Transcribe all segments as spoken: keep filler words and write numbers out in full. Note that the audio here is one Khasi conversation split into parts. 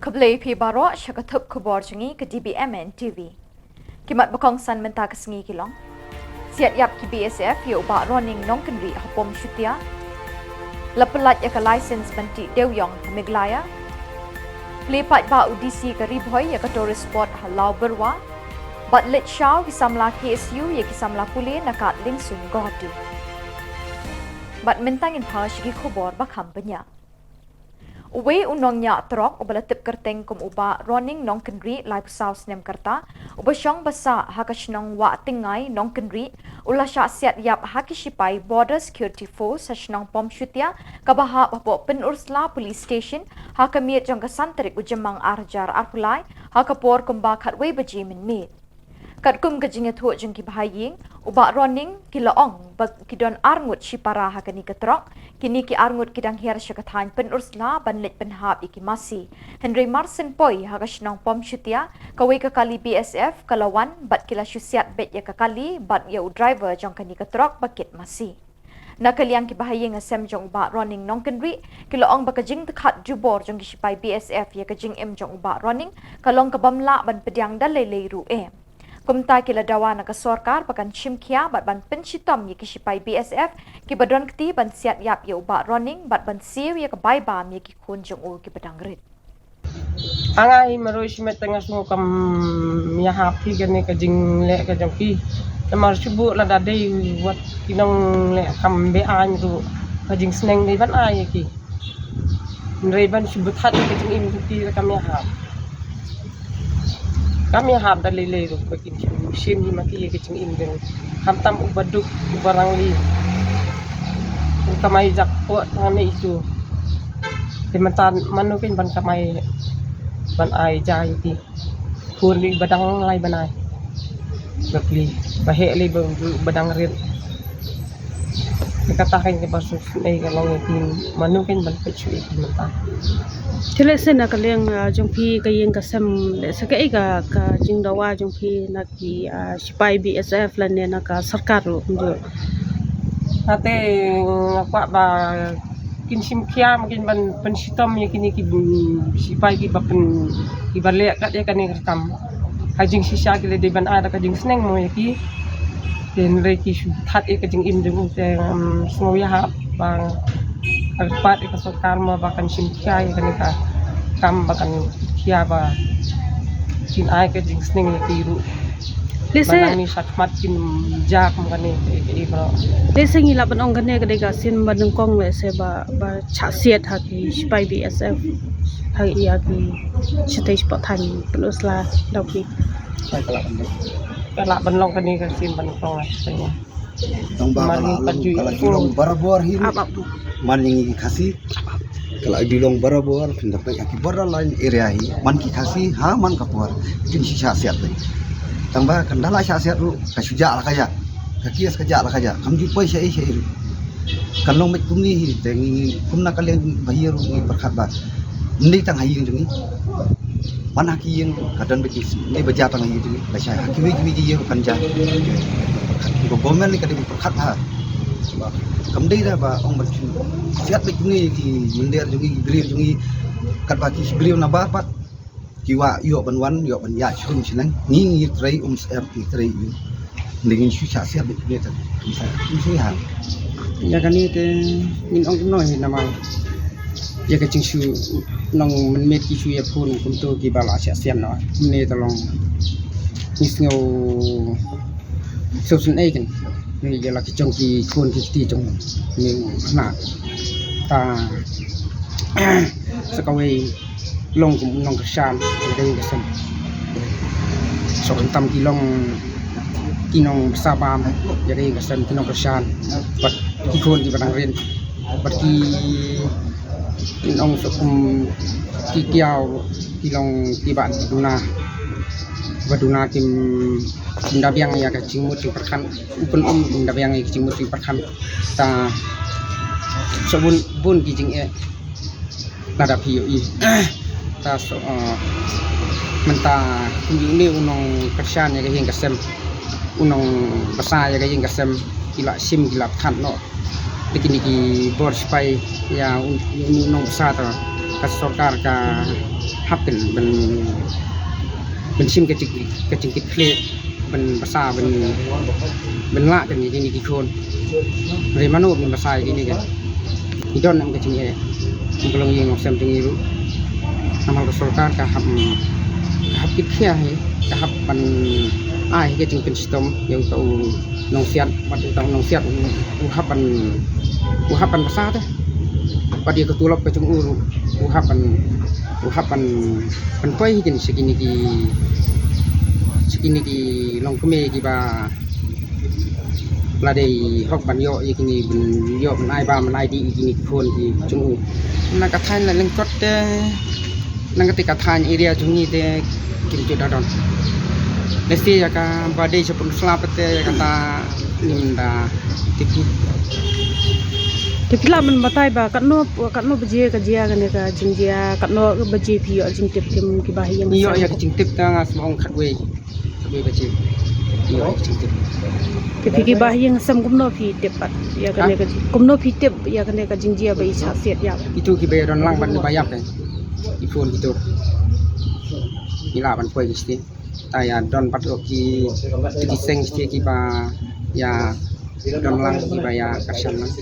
Khublei phi baroh sha ka thup khubor jong ngi ka D B M N T V. Ki mat ba kongsan mynta ka sngi ki long: Siat ïap ki B S F ïa u Bah Ronning Nongkynrih ha Pom Shutia. La pyllait ïa ka license ban tih dewïong ha Meghalaya. Plie paidbah u D C ka Ri Bhoi ïa ka tourist spot ha Lawbyrwa. Bad leit shaw ki samla K S U ïa ki samla pule na Kad Liengsun Guwahati. Bad mynta ngin phai sha ki khubor ba kham bniah. Uwei u nongñiah trok uba la tip kyrteng kum u Bah Ronning Nongkynrih, laiphew saw snem ka rta, uba shong basa ha ka shnong Wahtingngai Nongkynrih, u la shah siat ïap ha ki shipai Border Security Force ha shnong Pom Shutia, kaba hap hapoh Pynursla Police Station, ha ka miet jong ka san tarik u Jymmang ar hajar arphew lai, ha ka por kumba khatwei baje mynmiet. Katkum ka jingïathuh jong ki bahaïing, u Bah Ronning, ki la ong ba ki don arngut shipara ha kane ka trok, kine ki arngut ki dang hiar sha ka thaiñ Pynursla ban leit pynhap ïa ki masi. Hynrei mar syn poi ha ka shnong Pom Shutia, kawei ka kali B S F ka la wan bad ki la shu siat beit ïa ka kali bad ïa u driver jong kane ka trok ba kit masi. Na ka liang ki bahaïing hasem jong u Bah Ronning Nongkynrih, ki la ong ba ka jingtyrkhap jubor jong ki shipai B S F ïa ka jingim jong u Bah Ronning ka long ka bym lah ban pdiang da lei lei ruh eh. Kumta ki la dawa na ka sorkar ba kan shim khia bad ban pynshitom ïa ki shipai B S F kiba don kti ban siat ïap ïa u Bah Ronning bad ban siew ïa ka bai bam ïa ki khun jong u kiba dang rit. Anga hi marwei shimet te nga sngew kam ïahap hi kane ka jingleh ka jong ki. Namar shu buh lada dei wat ki nongleh kam be-aiñ ruh ka jingsneng dei ban ai ïa ki. Hynrei ban shu bthah ïa ka jingim jong ki kam ïahap. Kam ïahap da lei lei ruh ba kin shu shim hi ma ki ïa ka jingim jong. Khamtam uba duk uba rangli. U kamai jakpoh tang ne itu. Te mynta mano kein ban kamai ban ai ja ïa ki. Khun lei ba dang lai ban ai. Ba pli ba heh lei ba, ba dang rit. Kata kein kaba sngewsynei ka long ïa ki mano kein ban peit shuh ïa ki mynta. Te lehse na ka liang, ah, jong phi ka ïing ka sem, lehse kaei ka, ka jingdawa jong phi na ki, ah, shipai B S F lane na ka sorkar ruh kumjuh. Hate nga kwah ba kin shim khia ma kin ban pynshitom ïa kine ki, mm, shipai kiba pyn, kiba leh kat ïa kane ka kam. Ka jingshisha ki la dei ban ai da ka jingsneng mo ïa ki. Te hynrei ki shu bthah ïa ka jingim jong u te, mm, sngew ïahap ba nga kyrpad ïa ka sorkar mo ba kan shim khia ïa kane ka kam ba kan khia ba kin ai ka jingsneng ïa ki ruh. Lehse ba nang ni shakhmat kin ja kum kane ka, ka, ka, bro. Lehse ngi lah ban ong kane ka dei ka sien ba nyngkong lehse ba, ba shah siat ha ki shipai B S F ha ïa ki shatei shapoh thaiñ Pynursla Dawki. Ka lah ban long kane ka sien ba nyngkong lehse. Tang ba ka la long, ka la ju long barabor hi. Ap, ap. Man ngi ki Khasi. Ka la ju long barabor, phin da peit ha ki borderline area hi. Man ki Khasi, ha man ka por. Kin shi shah siat peit. Tang ba kan da la shah siat ruh, ka shu jah la ka jah. Ka kias ka jah la ka jah. Kam ju poi sha ei sha ei ruh. Kan long beit kumne hi, te ngi, ngi, kumna ka liang ba hi ruh ngi pyrkhat ba. Ym dei tang ha ïing jong ngi. Ban ha ki ïing ka don beit ki, ym dei ba jia tang ha ïing jong ngi, lashai ha kiwei kiwei ki ïing kan jia. Ba government ni ka dei ban pyrkhat bha. Ba kam dei da ba ong ban shu siat beit kumne ki mynder jong ngi, ki briew jong ngi. Katba ki briew na bar pat ki wah ïoh ban wan, ïoh ban ïaid sha rum sha neng. Ngi ngi trei um shem, ngi trei ïa. Ym dei ngin shu shah siat beit kumne tang. Ym shu, ym shu ïa. Ïa kane te ngin ong kumno hi namar ïa ka jingshu nongmynmiet ki shu ïaphone kumto kiba la shah siat noh. Kumne te long ngi sngew sngewsynei keiñ. Ngi ïa la ki jong ki khun ki kti jong ngi na ta sa kawei long kum u nongkyrshan ïa ka ïing ka sem. So khamtam ki long ki nongbsa bam ïa ka ïing ka sem, ki nongkyrshan bad ki khun kiba dang rit bad ki nong so kum ki kiaw ki long kiba duna, ba duna kim, kim da biang ïa ka jingmut jingpyrkhat. U pyn um kim da biang ïa ka jingmut jingpyrkhat. Ta so bun bun ki jingeh. Lada phi ïohi. Ta so, eh, mynta kum ïohi une u nongkyrshan ïa ka ïing ka sem, u nongbsa ïa ka ïing ka sem, ki la shim ki la pynthut noh da kine ki bor sipai ïa une u nongbsa ta. Ka sorkar ka hap kan ban ban shim ka jing ka jingkit khlieh ban basa ban ban lah kan ïa kine ki khun. Re mano ban basa ïa kine kan. Ki don em ka jingeh. Em ka long ïing long sem jong ngi ruh. Namar ka sorkar ka hap ka hap kit khia hi ka hap ban ai hi ka jingpynshitom ïa uta u nongsiat bad uta u nongsiat u hap ban u hap ban basa te. Bad ïa ka tulop ka jong u ruh u hap ban u hap ban ban poi hi kin sha kine ki sha kine ki longkmie kiba la dei hok ban ïoh ïa kine ban ïoh ban ai ba ban ai dih ïa kine ki khun ki jong u. Na ka thaiñ la lyngkot te na kata ka thaiñ area jong ngi te kim ju da don. Lesti ïa kaba dei sha Pynursla pat te ïa kata ngim da tip hi. Te phi lah ban batai ba katno katno baje ka jia kane ka jingjia, katno baje phi ïoh jingtip kim kiba ha ïing. Ngi ïoh ïa ka jingtip ta nga sma ong khatwei. Khatwei baje. Ngi ïoh ïa ka jingtip. Te phi kiba ha ïing sem kumno phi tip pat ïa kane ka jing- kumno phi tip ïa kane ka jingjia ba i shah siat ïap. Itu kiba ïa don lang ban ba ïap eh. I phone itu. Ngi lah ban poi kisti. Ta ïa don pat ki ki seng kisti kiba ïa don lang kiba ïa kyrshan lang.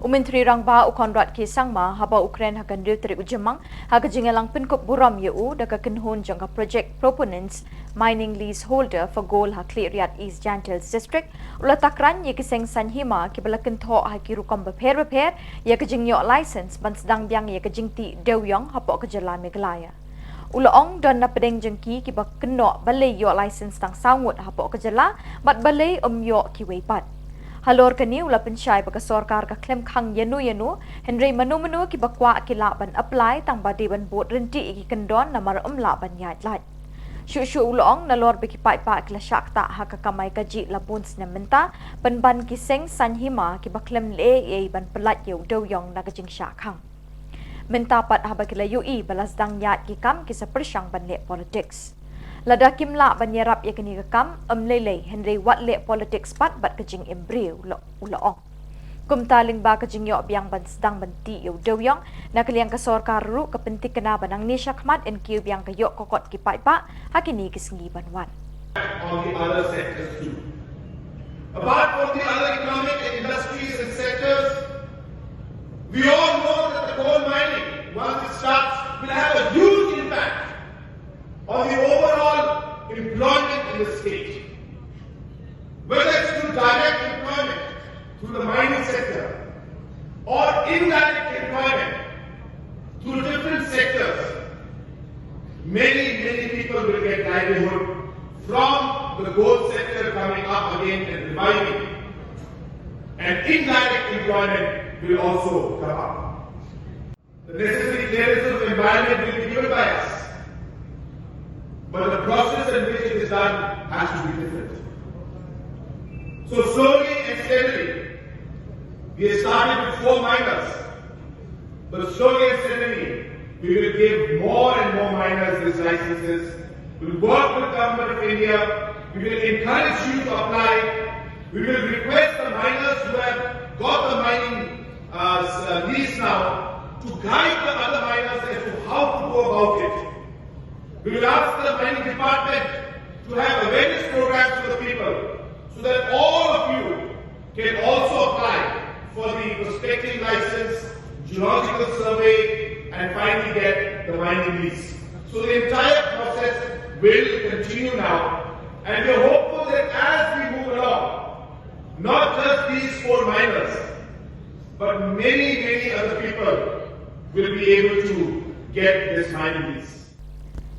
U Myntri Rangbah u Conrad K Sangma haba u kren ha ka hynriew tarik u Jymmang ha ka jingïalang pynkup burom ïa u da ka kynhun jong ka project Proponents Mining Lease Holder for Gold ha Khliehriat East Jaintia Hills District, u la takran ïa ki seng saiñ hima kiba la kynthoh ha ki rukom bapher bapher ïa ka jingïoh license ban sdang biang ïa ka jingtih dewïong hapoh ka jylla Meghalaya. U la ong don na pdeng jong ki kiba kynnoh balei ïoh license tang saw ngut hapoh ka jylla bad balei ym ïoh kiwei pat. Halor kane u la pynshai ba ka sorkar ka khlem khang ïano ïano, hynrei mano mano kiba kwah ki lah ban apply tang ba dei ban bud ryntih ïa ki kyndon namar ym lah ban ïaid lait. Shuh shuh u la ong nalor ba ki paidbah ki la shah ktah ha ka kamai kajih la bun snem mynta, pynban ki seng saiñ hima kiba khlem leh ei ei ban pyllait ïa u dewïong na ka jingshah khang. Mynta pat haba ki la ïohi ba la sdang ïaid ki kam ki sa pyrshang ban leh politics. Lada kim lah ban ïarap ïa kane ka kam, ym lei lei, hynrei wat leh politics pat bad ka jingim briew, u la ong. Kumta lyngba ka jingïoh biang ban sdang ban tih ïa u dewïong, na ka liang ka sorkar ruh ka pynthikna ba nangne shakhmat yn kiew biang ka ïoh ka kot ki paidbah ha kine ki sngi ban wan. On the other sectors too. Apart from the other economic and industries and sectors, we all know that the coal mining, once it starts, will have a huge impact on the overall employment in the state. Whether it's through direct employment through the mining sector or indirect employment through different sectors, many, many people will get livelihood from the gold sector coming up again and reviving. And indirect employment will also come up. The necessary clearances of environment will be given by us. But the process in which it is done has to be different. So slowly and steadily, we have started with four miners. But slowly and steadily, we will give more and more miners these licenses. We'll work with Government of India. We will encourage you to apply. We will request the miners who have got the mining uh, s- uh, lease now to guide the other miners as to how to go about it. We will ask the mining department to have awareness programs for the people so that all of you can also apply for the prospecting license, geological survey, and finally get the mining lease. So the entire process will continue now, and we are hopeful that as we move along, not just these four miners, but many, many other people will be able to get this mining lease.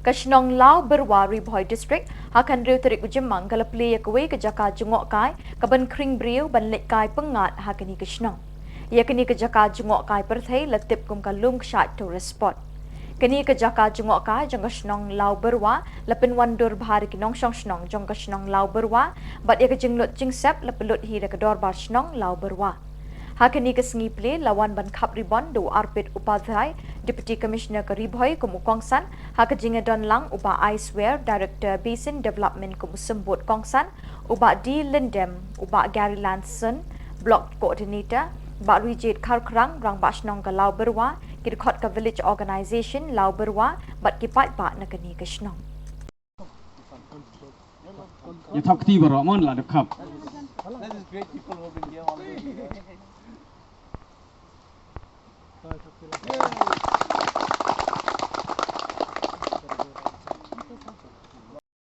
Ka shnong Lawbyrwa, Ri Bhoi District, ha ka hynriew tarik u Jymmang ka la plie ïa kawei ka jaka jngohkai kaban khring briew ban leit kai pyngngad ha kane ka shnong. Ïa kane ka jaka jngohkai pyrthei la tip kum ka Lum Kshaid Tourist Spot. Kane ka jaka jngohkai jong ka shnong Lawbyrwa la pynwandur bha da ki nongshong shnong jong ka shnong Lawbyrwa bad ïa ka jinglut jingsep la pynlut hi da ka dorbar shnong Lawbyrwa. Ha kane ka sngi plie la wan ban khap ribon da u Arpit Upadhyay, Deputy Commissioner ka Ri Bhoi kum u kongsan, ha ka jingïadon lang u Bah Aiswer, Director Basin Development kum u symbud kongsan, u Bah D Lyndem, u Bah Gary Lanson, Block Coordinator, Bah Rijit Kharkrang, Rangbah Shnong ka Lawbyrwa, ki dkhot ka Village Organization Lawbyrwa bad ki paidbah na kane ka shnong. Ïa thap kti baroh mon la dep khap.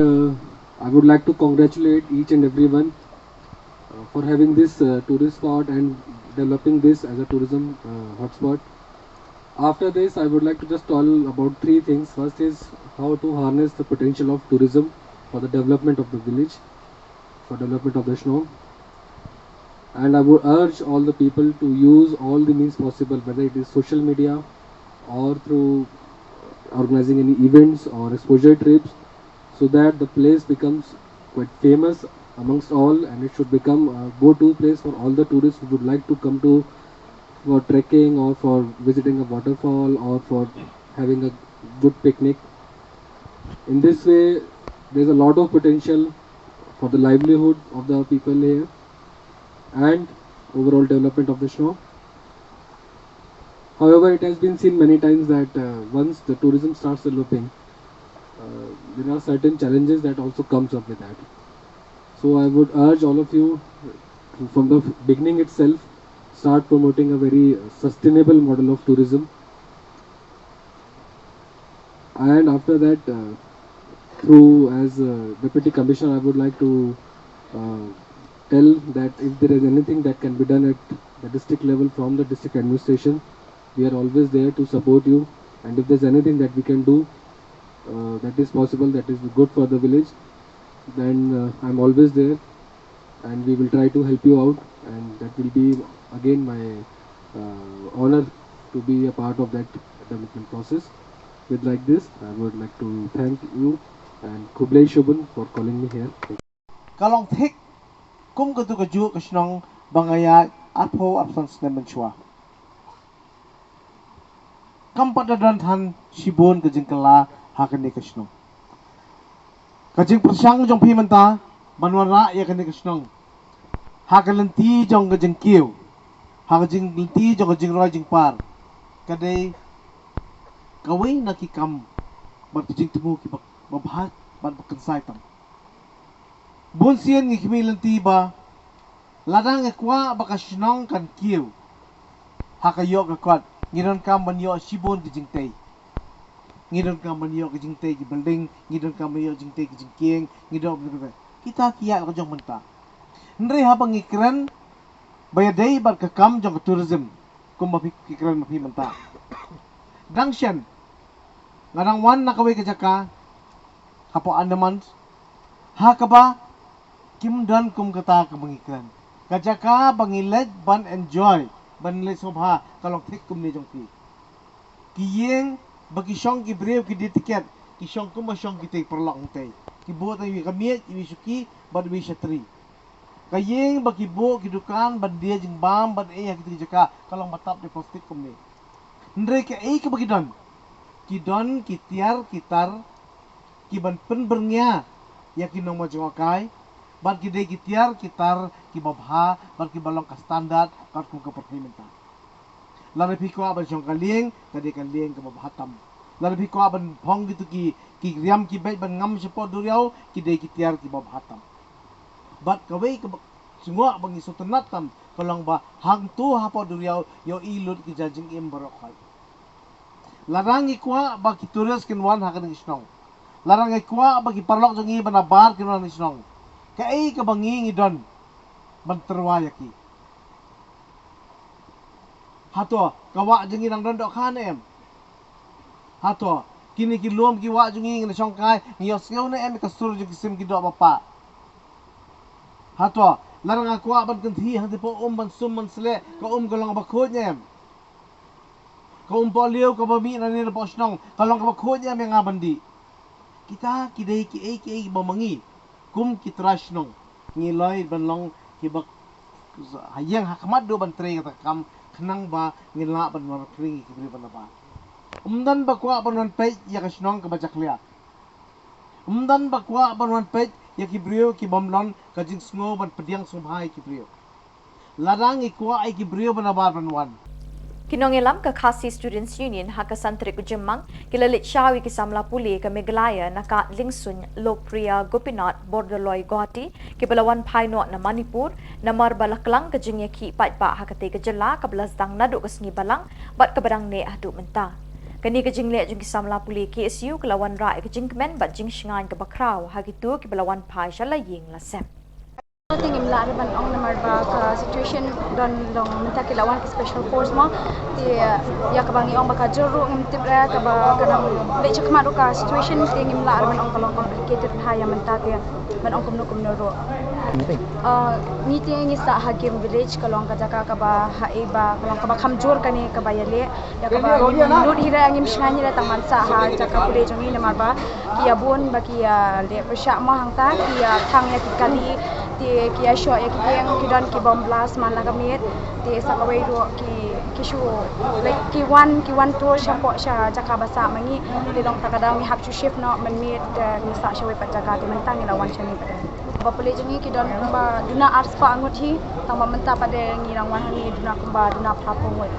Uh, I would like to congratulate each and everyone uh, for having this uh, tourist spot and developing this as a tourism uh, hotspot. After this, I would like to just tell about three things. First is how to harness the potential of tourism for the development of the village, for development of the Shnong. And I would urge all the people to use all the means possible, whether it is social media or through organizing any events or exposure trips, so that the place becomes quite famous amongst all, and it should become a go-to place for all the tourists who would like to come to for trekking or for visiting a waterfall or for having a good picnic. In this way, there's a lot of potential for the livelihood of the people here and overall development of the Shnong. However, it has been seen many times that uh, once the tourism starts developing, uh, there are certain challenges that also comes up with that. So I would urge all of you to, from the beginning itself, start promoting a very sustainable model of tourism. And after that, uh, through as a deputy commissioner, I would like to uh, tell that if there is anything that can be done at the district level from the district administration, we are always there to support you. And if there's anything that we can do uh, that is possible, that is good for the village, then uh, I'm always there, and we will try to help you out. And that will be again my uh, honor to be a part of that development process. With like this, I would like to thank you and Khublei Shibun for calling me here. Ka long thik kum katu kajuh ka shnong ba nga ïaid arphew arphew san snem mynshuwa. Kam pat da don than shibun ka jingkylla ha kane ka shnong. Ka jingpyrshang jong phi mynta ban wanrah ïa kane ka shnong ha ka lynti jong ka jingkiew, ha ka jing lynti jong ka jingroi jingpar, ka dei kawei na ki kam bad ki jingthmu kiba bha bad ba kynsai tam. Bun sien ngi khmih lynti ba lada ngi kwah ba ka shnong kan kiew ha ka ïoh ka kot, ngi donkam ban ïoh shibun ki jingtei. Ngi donkam ban ïoh ki jingtei ki building, ngi donkam ban ïoh jingtei ki jingkieng, ngi donkam kita ki ïa la ka jong mynta. Hynrei haba ngi kren ba ïadei bad ka kam jong ka tourism, kumba phi ki kren ma phi mynta. Dang shen nga dang wan na kawei ka jaka hapoh Andaman ha kaba kim don kum kata kaba ngi kren. Ka jaka ba ngi leit ban enjoy, ban leit sngewbha ka long thik kumne jong phi. Ki ïing ba ki shong ki briew ki die tiket, ki shong kumba shong kitei paralok hangtei. Ki buh tang iwei ka miej, iwei shuki bad iwei shatri. Ka ïing ba ki buh ki dukan ban die jingbam ban ei ha kitei ki jaka ka long ba tap da plastik kumne. Hynrei kaei kaba ki don, ki don ki tiar ki tar ki ban pynbyrngia ïa ki nongmot jngohkai, bad ki dei ki tiar ki tar kiba bha bad kiba long ka standard katkum ka pyrthei mynta. Lada phi kwah ban shong ka lieng, ka dei ka lieng kaba bha tam. Lada phi kwah ban phong kito ki, ki riam ki beit ban ngam shapoh duriaw, ki dei ki tiar kiba bha tam. Bad kawei kaba sngewbha ba ngi sngewtynnat tam ka long ba hangto hapoh duriaw ïohi lut ki jait jingim baroh khoit. Lada ngi kwah ba ki tourist kin wan ha kane ka shnong, lada ngi kwah ba ki paralok jong ngi ba nabar kin wan ha kane ka shnong, kaei kaba ngi ngi don ban tyrwa ïa ki? Hato ka wah jong ngi dang don dohkha ne em? Hato kine ki lum ki wah jong ngi ngi la shongkai, ngi ïohsngew ne em ïa ka sur jong ki sim ki doh ba pah? Hato lada nga kwah ban kynthih hangtei poh um ban sum ban sleh, ka um ka long ba khuid ne em? Ka um pohliew kaba mih nangne na poh shnong ka long kaba khuid ne em ïa nga ban dih? Kita ki dei kiei kiei ba ma ngi kum ki trai shnong ngi loi ban long kiba ha ïeng ha khmat duh ban trei kata ka kam khnang ba ngin lah ban wan khring ïa ki briew ba nabar. Ym don ba kwah ban wan peit ïa ka shnong kaba jakhlia. Ym don ba kwah ban wan peit ïa ki briew ki bym don ka jingsngew ban pdiang sngewbha ïa ki briew. Lada ngi kwah ïa ki briew ba nabar ban wan, Ki nongïalam ka Khasi Students Union ha ka san tarik u Jymmang ki la leit shaw ïa ki samla pule ka Meghalaya na ka Lyngsuin Lokpriya Gopinath Bordoloi Guwahati kiba la wan phai noh na Manipur namar ba la klang ka jingïakhih paidbah ha katei ka jylla kaba la sdang naduh ka sngi Balang bad kaba dang neh haduh mynta. Kane ka jingleh jong ki samla pule K S U ka la wanrah ïa ka jingkmen bad jingshngaiñ kaba khraw ha kito kiba la wan phai sha la ïing la sem. Te ngim lah re ban ong namar ba ka situation don long mynta ki la wan ki special force mo. Te ïa kaba ngi ong ba ka jur ruh ngim tip re kaba ka dang leh check mat ruh ka situation te ngim lah re ban ong ka long complicated ha ïa mynta te ban ong kumno kumno ruh. Ah, ngi te ngi sah ha Gim Village ka long ka jaka kaba ha ei ba ka long kaba kham jur kane kaba ïaleh. Ïa kaba ngim nud hi re ngim shngaiñ hi re tang ban sah ha jaka pule jong ngi namar ba ki ïa bun ba ki ïa leh pyrshah mo hangta ki ïa thang ïa ki kali te ki ïa shoh ïa ki ïeng ki don ki bomb blast man la ka miet te sa kawei ruh ki ki shu like ki wan ki wan tour shapoh sha jaka ba sah ma ngi te long ta ka daw ngi hap shu shift noh mynmiet te ngi sah shawei pat jaka te mynta ngi la wan shane pat. Ba pule jong ngi ki don kumba duna arspah ngut hi tang ba mynta pat de ngi dang wan hangne duna kumba duna phraphew ngut.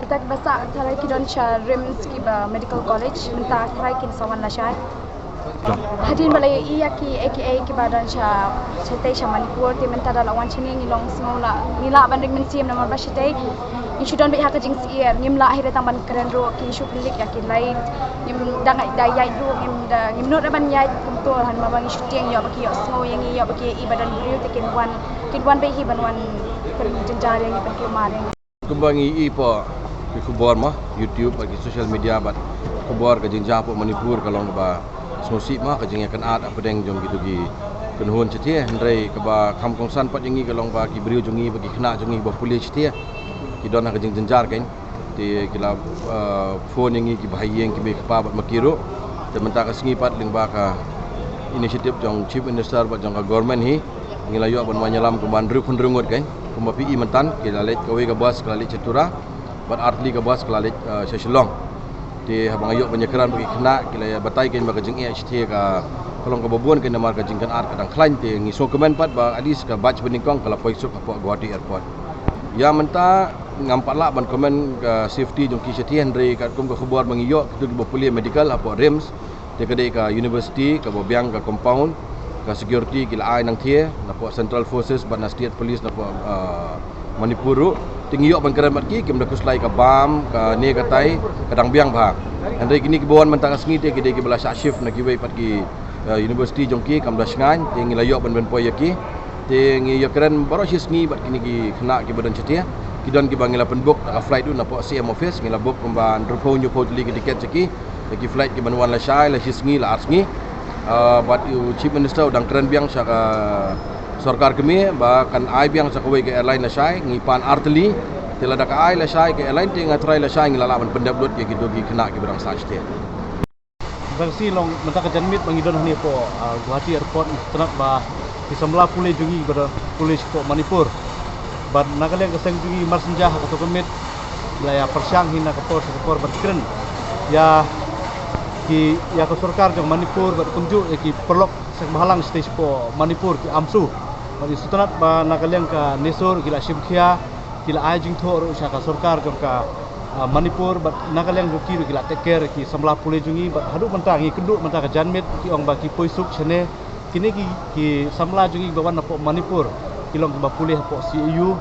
Kita kiba sah tharai ki don sha RIMS kiba Medical College mynta tharai kin sa wan lashai. Hadien ba la ïohi ïa ki A K A kiba don sha shatei sha Manipur te mynta da la wan shane ngi long sngew la ngi lah ban ring mynsiem namar ba shatei ngi shu don beit ha ka jingsyier ngim lah hi re tang ban kren ruh ki shu pynlik ïa ki light ngim da ngai da ïaid ruh ngim da ngim nud re ban ïaid kumto ha namar ba ngi shu tieng ïoh ba ki ïohsngew ïa ngi ïoh ba ki ïohi ba don briew te kin wan kin wan beit hi ban wan pynjynjar ïa ngi pynkulmar ïa ngi. Kumba ngi ïohi hapoh ki khubor mo YouTube bad ki social media bad khubor ka jingjia hapoh Manipur ka long kaba sngewsih mo ka jingïakynad hapdeng jong kito ki kynhun shathie hynrei kaba kham kongsan pat ïa ngi ka long ba ki briew jong ngi bad ki khynnah jong ngi ba pule shathie ki don ha ka jingjynjar kein. Te ki la, eh, phone ïa ngi ki bahaïing ki mei ki pa bad ma ki ruh. Te mynta ka sngi pat lyngba ka initiative jong Chief Minister bad jong ka government hi ngi la ïoh ban wan ïalam kumba hynriewphew hynriew ngut kein. Kumba phi i mynta ki la leit kawei ka bus ka la leit sha Tura bad artylli ka bus ka la leit, eh, sha Shillong. Te haba nga ïoh ban ïakren bad ki khynnah ki la batai kein ba ka jingeh shathie ka ka long kaba bun kein namar ka jingkynad ka dang khlaiñ te ngi sngewkmen pat ba at least ka batch ba nyngkong ka la poi suk hapoh Guwahati Airport. Ïa mynta ngam pat lah ban comment ka safety jong ki shathie hynrei katkum ka khubor ba ngi ïoh kito kiba pule medical hapoh RIMS te ka dei ka university kaba biang ka compound ka security ki la ai nangthie napoh Central Forces bad na State Police napoh, ah, Manipur ruh. Te ngi ïoh ban kren bad ki kim da khuslai ka bam kane katai ka dang biang bha. Hynrei kine kiba wan mynta ka sngi te ki dei kiba la shah shift na kiwei pat ki, ah, university jong ki kam da shngaiñ te ngi la ïoh ban pynpoi ïa ki. Te ngi ïakren baroh shi sngi bad kine ki khynnah kiba don shathie. Ki don kiba ngi la pynbook da ka flight ruh napoh C M office ngi la book kumba hynriewphew hynñiewphew tylli ki ticket sha ki. Ïa ki flight kiban wan lashai la shi sngi la ar sngi. Ah, bad u Chief Minister u dang kren biang sha ka sorkar kmie ba kan ai biang sha kawei ka airline lashai ngi pan artylli. Te lada ka ai lashai ka airline te nga tharai lashai ngi la lah ban pyndep lut ïa kito ki khynnah kiba dang sah shathie. Tang shi long mynta ka janmiet ba ngi don hangne hapoh, ah, Guwahati Airport ngi sngewtynnat ba ki samla pule jong ngi ba don pule shapoh Manipur. Bad na ka liang ka seng jong ngi marsynja ha kato ka miet la ïa pyrshang hi na ka por sha ka por ban kren ïa ki ïa ka sorkar jong Manipur bad kumjuh ïa ki paralok seng bhalang shatei shapoh Manipur ki AMWSU. Bad ngi sngewtynnat ba na ka liang ka NESO ki la shim khia ki la ai jingthoh ruh sha ka sorkar jong ka, ah, Manipur bad na ka liang jong ki ruh ki la take care ki samla pule jong ngi bad haduh mynta ngi kynduh mynta ka janmiet ki ong ba ki poi suk shane kine ki, ki samla jong ngi ba wan napoh Manipur ki long kiba pule hapoh C A U.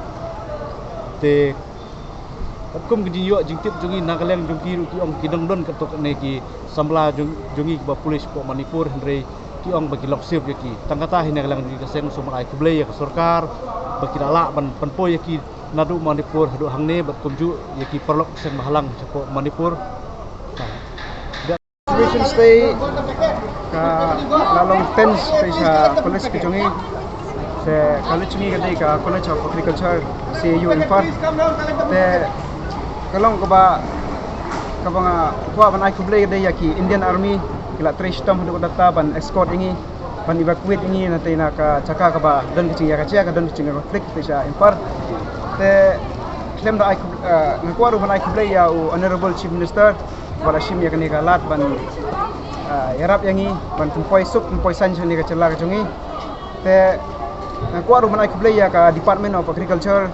Te katkum ki jingïoh jingtip jong ngi na ka liang jong ki ruh ki ong ki dang don katto katne ki samla jong, jong ngi kiba pule shapoh Manipur hynrei ki ong ba ki long safe ïa ki. Tang kata hi na ka liang jong ngi ka seng sngewbha ai khublei ïa ka sorkar ba ki la lah ban pynpoi ïa ki naduh Manipur haduh hangne bad kumjuh ïa ki paralok seng bhalang shapoh Manipur. Situation shatei ka la long tense shatei sha college ka jong ngi. Te college jong ngi ka dei ka College of Agriculture C A U Imphal. Te ka long kaba kaba nga kwah ban ai khublei ka dei ïa ki Indian Army ki la trei shitom haduh katta ban escort ïa ngi ban evacuate ïa ngi na tei na ka jaka kaba don ka jingïakajia ka don ka jingconflict te sha Imphal. Te khlem da ai khub-, eh, nga kwah ruh ban ai khublei ïa u Honorable Chief Minister ba la shim ïa kane ka lad ban, eh, ïarap ïa ngi ban pynpoi suk pynpoi saiñ sha kane ka jylla ka jong ngi. Te nga kwah ruh ban ai khublei ïa ka Department of Agriculture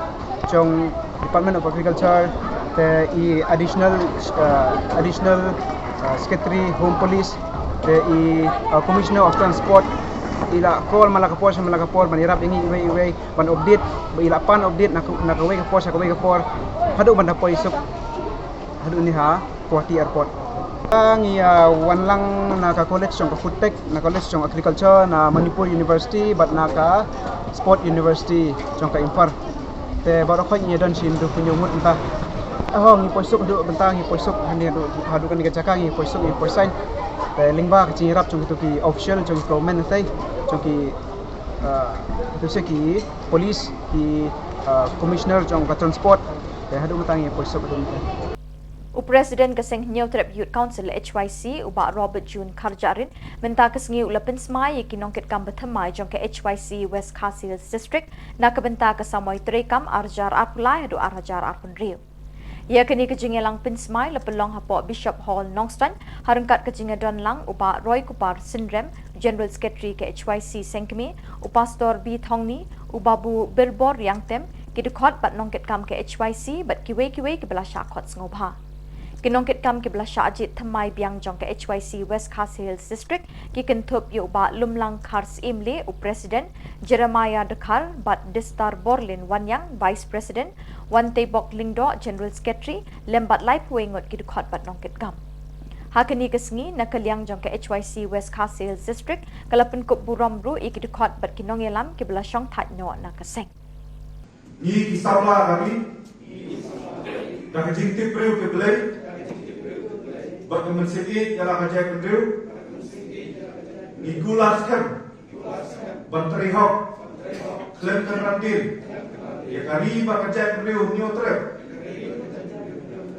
jong Department of Agriculture, Te i additional, uh, additional uh, secretary Home Police, te i uh, Commissioner of Transport, i la call man la ka por sha man la ka por ban ïarap ïa ngi iwei iwei, ban update, i la pan update na ka, na kawei ka por sha kawei ka por, haduh ban da poi suk haduh ni ha Guwahati Airport. Ngi uh, wan lang na ka college jong ka Food Tech, na college jong Agriculture, na Manipur University bad na ka Sport University jong ka Imphal. Te baroh khoit ngi don shisien hynñiew ngut mynta. Ho ngi poi suk haduh mynta, ngi poi suk hangne haduh, haduh kane ka jaka ngi poi suk, ngi poi sign. Te lyngba ka jingïarap jong kito ki official jong ki government te, jong ki uh, kito ki police, ki uh, commissioner jong ka transport. Te haduh mynta ngi poi suk haduh mynta. U President ka Seng Hynñiewtrep Youth Council, H Y C, u Bah Robert June Kharjahrin, mynta ka sngi u la pynsmai ïa ki nongkitkam bathymmai jong ka H Y C West Khasi Hills District na ka bynta ka samoi treikam ar hajar arphew lai haduh ar hajar arphew hynriew. Ïa kane ka jingïalang pynsmai la pynlong hapoh Bishop Hall, Nongstoiñ, ha ryngkat ka jingïadon lang u Bah Roy Kupar Synrem, General Secretary ka H Y C Seng Kmie, u Pastor B Thongni, u Babu Birbor Riangtem, ki dkhot bad nongkitkam ka H Y C bad kiwei kiwei kiba la shah khot sngewbha. Ki nongkitkam kiba la shah jied thymmai biang jong ka H Y C West Khasi Hills District ki kynthup ïa u Bah Lumlang Kharsyiem Leh, u President, Jeremiah Dkhar bad Distar Borlin Wanïang, Vice President, Wanteibok Lyngdoh, General Secretary, lem bad laiphew wei ngut ki dkhot bad nongkitkam. Ha kane ka sngi, na ka liang jong ka H Y C West Khasi Hills District ka la pynkup burom ruh ïa ki dkhot bad ki nongïalam kiba la shong thait noh na ka seng. Ngi ki samla ka ri, da ka jingtip briew ki Blei, bad ka mynsiem ïeit ïa la ka jaitbynriew, ngi kular skhem ban trei hok khlem kynran dien ïa ka ri bad ka jaitbynriew Hynñiewtrep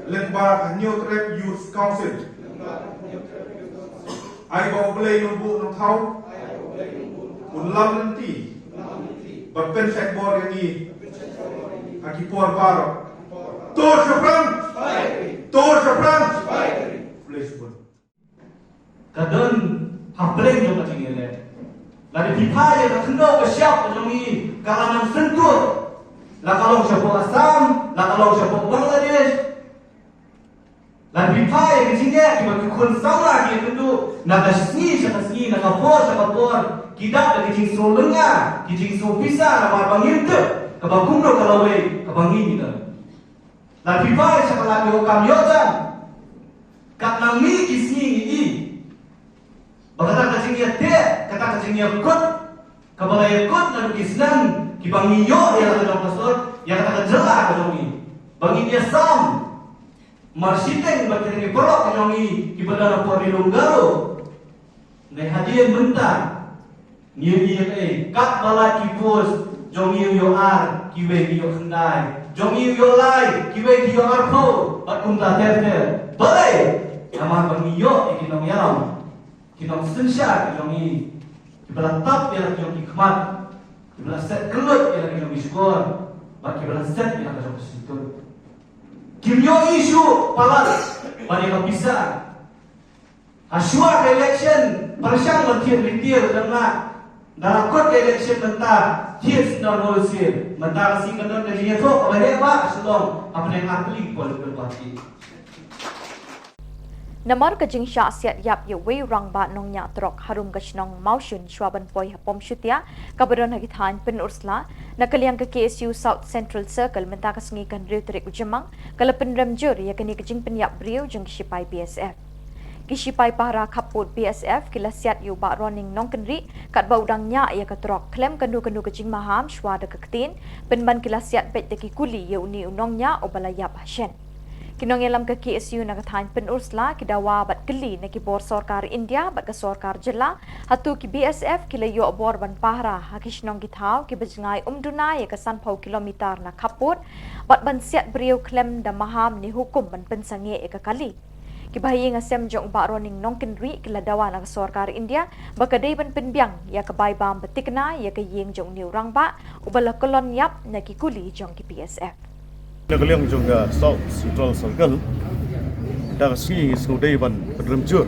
lyngba ka Hynñiewtrep Youth Council. Ai ba U Blei Nongbuh Nongthaw un lam lynti bad pynshait bor ïa ngi ha ki por baroh. To shaphrang! To shaphrang! Blei shibun. Ka don hapdeng jong ka jingïaleh. Lada phi phai ïa ka khyndew ka shyiap ka jong ngi ka la nang sngewthuh. La ka long shapoh Assam, la ka long shapoh Bangladesh. Lada phi phai ïa ka jingeh kiba ki khun samla ki ïakynduh na ka sngi sha ka sngi, na ka por sha ka por, ki dap da ki jingsngew lyngnga, ki jingsngew pisa namar ba ngim tip kaba kumno ka lawei kaba ngi ngi don. Lada phi phai sha ka lad ïoh kam ïoh jam. Katba ngi ki sngi ngi i ba kata ka jingïateh, kata ka jingïakut kaba la ïakut naduh ki snem kiba ngi ïoh ïa la ka jong ka sur, ïa kata ka jylla ka jong ngi, ba ngin ïasam marshiteng bad kita ki paralok ka jong ngi kiba don hapoh Ri Lum Garo. Ngi hadien mynta ngi ïohi ïa kaei, katba lait ki post, jong ngi ïoh ar, kiwei ki ïoh khyndai, jong ngi ïoh lai, kiwei ki ïoh arphew, bad kumta ter ter. Balei? Namar ba ngi ïoh ïa ki nongïalam, ki nongsynshar ki jong ngi, kiba la tap ïa la ki jong ki khmat, kiba la set kylluid ïa la ki jong ki shkor, bad kiba la set ïa la ki jong ki shyntur. Kim ïohi shuh palat ban ïa ka pisa. Hashwa ka election pyrshang ban thied ritier, dang la, da la kut ka election mynta thied sdang wholesale. Mynta ka sngi ka don ka jingïathoh kaba heh ba ka sdang hapdeng ar tylli ki political party. Namar ka jingshah siat ïap ïa uwei u rangbah nongñiah trok harum ka shnong Mawshun shwa ban poi ha Pom Shutia kaba don ha ki thaiñ Pynursla, na ka liang ka K S U South Central Circle mynta ka sngi ka hynriew tarik u Jymmang ka la pynrem jur ïa kane ka jingpynïap briew jong ki shipai B S F. Ki shipai pahara khappud B S F ki la siat ïa u Bah Roning Nongkynrih katba u dang ñiah ïa ka trok khlem kano kano ka jingmaham shwa da ka ktien, pynban ki la siat beit da ki kuli ïa une u nongñiah uba la ïap hashen. Ki nongïalam ka K S U na ka thaiñ Pynursla ki dawa bad kylli na ki bor sorkar India bad ka sorkar jylla, hato ki B S F ki la ïoh bor ban pahara ha ki shnong ki thaw kiba jngai ym duna ïa ka sanphew kilometer na khappud, bad ban siat briew khlem da maham ne hukum ban pynsangeh ïa ka kali. Kiba ha ïing ha sem jong u Bah Roning Nongkynrih ki la dawa na ka sorkar India ba ka dei ban pynbiang ïa ka bai bam ba tikna ïa ka ïing jong une u rangbah uba la kyllon ïap na ki kuli jong ki B S F. Na ka liang jong ka South Central Circle, da ka sngi ngi sngewdei ban pynrem jur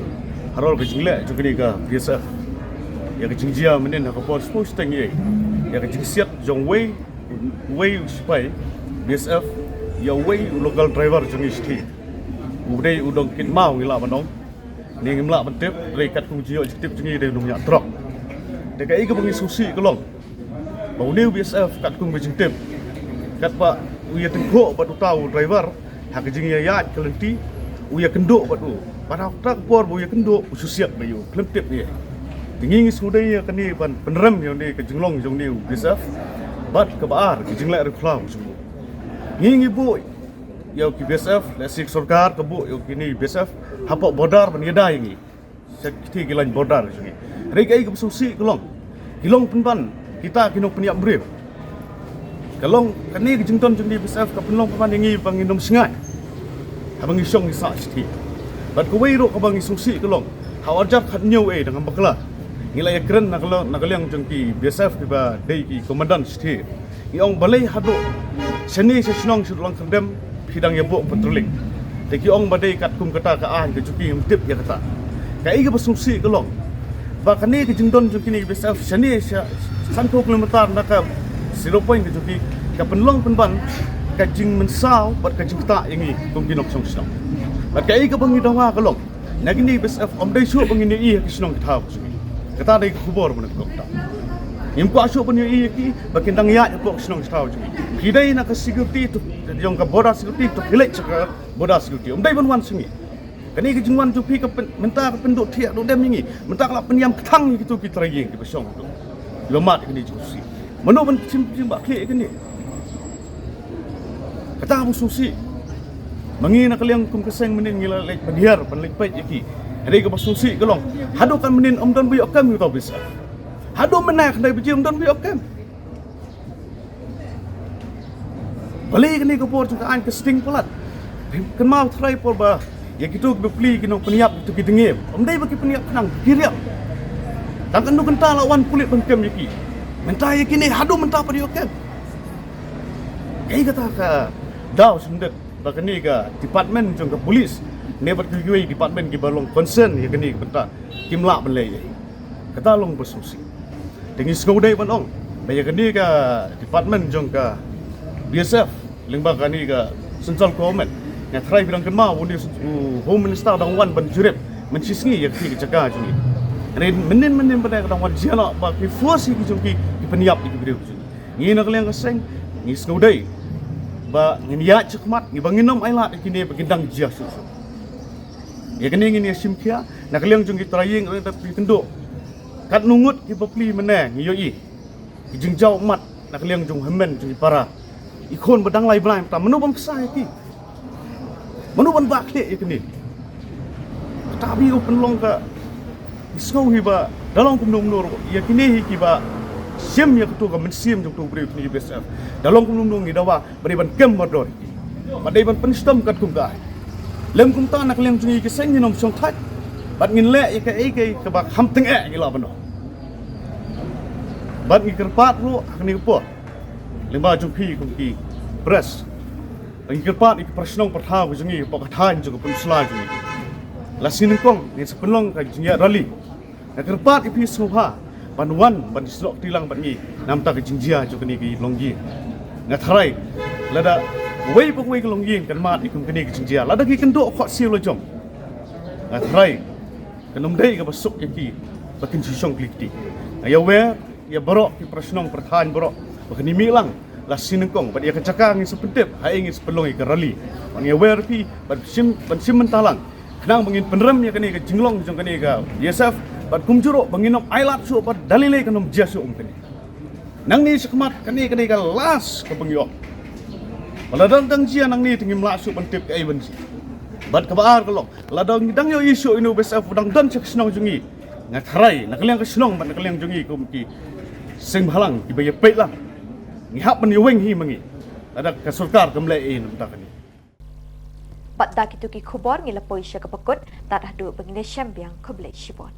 halor ka jingleh jong kane ka B S F ïa ka jingjia mynnin ha ka por shiphew shiteng ïa ka jingsiat jong uwei, uwei u shipai B S F Ïa uwei u local driver jong ngi shithi, u dei u dang kit maw ngi lah ban ong. Ngi ngim lah ban tip, dei katkum jingïoh jingtip jong ngi dei u nongñiah trok. Te kaei kaba ngi sngewsih ka long ba une u B S F katkum ka jingtip, katba u ïatyngkhuh bad uta u driver ha ka jingïaid ka lynti, u ïakynduh bad u. Bad ha kata ka por ba u ïakynduh, u shu siat bad u, khlem tip ïa. Te ngi ngi sngewdei ïa kane ban pynrem ïa une ka jinglong jong une u B S F. Bad kaba ar, ka jingleh riewkhlaw jong u. Ngi ngi buh ïa ki B S F, lehse ka sorkar ka buh ïa kine B S F hapoh border ban ïada ïa ngi. Sa kiti ki lain border jong ngi. Hynrei kaei kaba sngewsih ka long, ki long pynban kita ki nongpynïap briew. Ka long kane ka jingdon jong une u B S F ka pynlong pynban ïa ngi ba ngin ym shngaiñ haba ngi shong ngi sah shithi. Bad kawei ruh kaba ngi sngewsih ka long, ha u arhajar khathynñiew ei, dang ym bakla, ngi la ïakren na ka liang, na ka liang jong ki B S F kiba dei ki komandan shithi. Ngi ong balei haduh shane sha shnong sha Dlong Kyrdem phi dang ïa buh patrolling. Te ki ong ba dei katkum kata ka aiñ ka jong ki, ngim tip ïa kata. Kaei kaba sngewsih ka long ba kane ka jingdon jong kine ki B S F shane sha sanphew kilometer na ka zero point ka jong ki, ka pynlong pynban ka jingmynsaw bad ka jingktah ïa ngi kum ki nongshong shnong. Bad kaei kaba ngi dawa ka long, na kine ki B S F ym dei shuh ba ngin ïohi ha ki shnong ki thaw jong ngi. Kata dei ka khubor ba nyngkong. Ngim kwah shuh ban ïohi ïa ki ba kin dang ïaid hapoh ki shnong ki thaw jong ngi. Phi dei na ka security to, jong ka border security to, phi leit sha ka border security. Ym dei ban wan sha ngi. Kane ka jingwan jong phi ka pyn-, mynta ka pynduh thiah duh dem ïa ngi. Mynta ka la pynïam kthang ïa kito ki trai ïing kiba shong, kiba mad ïa kine ki jingpyndonkam. Mano ban shim, shim ba khlieh ïa kine? Kata kaba sngewsih. Ma ngi na ka liang kum ka seng mynnin ngi la leit ban hiar, ban leit peit ïa ki. Hynrei kaba sngewsih ka long, haduh katne mynnin ym don ba ïoh kem ïa uta u B S F. Haduh mynne khyndai baje ym don ba ïoh kem. Balei kane ka por jong ka aiñ ka sting palat? Kynmaw trai por ba ïa kito kiba plie ki nongpynïap, kito ki dngiem, ym dei ba ki pynïap khnang, ki riam. Tang katno kynta la wan pulit ban kem ïa ki. Mynta ïa kine haduh mynta pat ïoh kem. Kaei kata ka daw shyndet ba kane ka department jong ka police ne bad kiwei kiwei department kiba long concern ïa kane ka bynta kim lah ban leh ïa. Kata long ba sngewsih. Te ngi sngewdei ban ong ba ïa kane ka department jong ka B S F lyngba kane ka central government, nga tharai phi dang kynmaw une u Home Minister dang wan ban jurip mynshisngi ïa kane ka jaka jong ngi. Hynrei mynnin mynnin ba dang wan jia noh ba ki force ïa ki jong ki ki pynïap ïa ki briew jong ngi. Ngi na ka liang ka seng ngi sngewdei ba ngin ïaid shakhmat, ngi ba ngin ym ailad ïa kine ba kin dang jia shuh shuh. Ïa kane ngin ïa shim khia na ka liang jong ki trai ïing, da phi kynduh katno ngut kiba plie mynne ngi ïohi. Ki jingjaw ummat na ka liang jong u hynmen jong ki para. I khun ba dang lai bnai mynta, mano ban kyrshan ïa ki? Mano ban bah khlieh ïa kine? Kata ba u pynlong ka, ngi sngew hi ba da long kumno kumno ruh ïa kine hi kiba shim ïa kato ka mynsiem jong uto u briew, kine ki B S F. Da long kumno kumno ngi dawa ba dei ban kem mardor ïa ki. Ba dei ban pynshitom katkum ka aiñ. Lym kumta na ka liang jong ngi ki seng ngin ym shongthait bad ngin leh ïa kaei kaei kaba kham tyngeh ngi lah ban ong. Bad ngi kyrpad ruh ha kane ka por lyngba jong phi kum ki press, ngi kyrpad ïa ki para shnong para thaw jong ngi, para ka thaiñ jong ka peninsula jong ngi. La shi nyngkong ngin sa pynlong ka jingïaid rally. Nga kyrpad ïa phi sngewbha ban wan ban ïasnoh kti lang bad ngi na ka bynta ka jingjia jong kane ka longïing. Nga tharai lada uwei pa uwei ka longïing kan mad ïa kum kane ka jingjia, lada ki kynduh khohsiew la jong, nga tharai kan ym dei kaba suk ïa ki ba kin shu shong kli kti. Nga ïawer ïa baroh ki para shnong para thaiñ baroh ba kan ïa mih lang la shi nyngkong bad ïa ka jaka ngin sa pyntip haei ngin sa pynlong ïa ka rally. Bad nga ïawer ïa phi ban shim, ban shim bynta lang khnang ba ngin pynrem ïa kane ka jinglong jong kane ka B S F bad kumjuh ruh ba ngin ym ailad shuh bad da lei lei kan ym jia shuh kum kane. Nangne shakhmat kane, kane ka last kaba ngi ong. Ba lada dang jia nangne te ngim lah shuh ban tip kaei ban jia. Bad kaba ar ka long, lada ngi dang ïohi shuh ïa une u B S F u dang don sha ka shnong jong ngi, nga tharai na ka liang ka shnong bad na ka liang jong ngi kum ki seng bhalang kiba ïapeit lang, ngi hap ban ïaweng hi ma ngi lada ka sorkar kam leh ei na ka bynta kane. Bad da kito ki khubor ngi la poi sha kaba kut, tad haduh ba ngin ïashem biang, khublei shibun.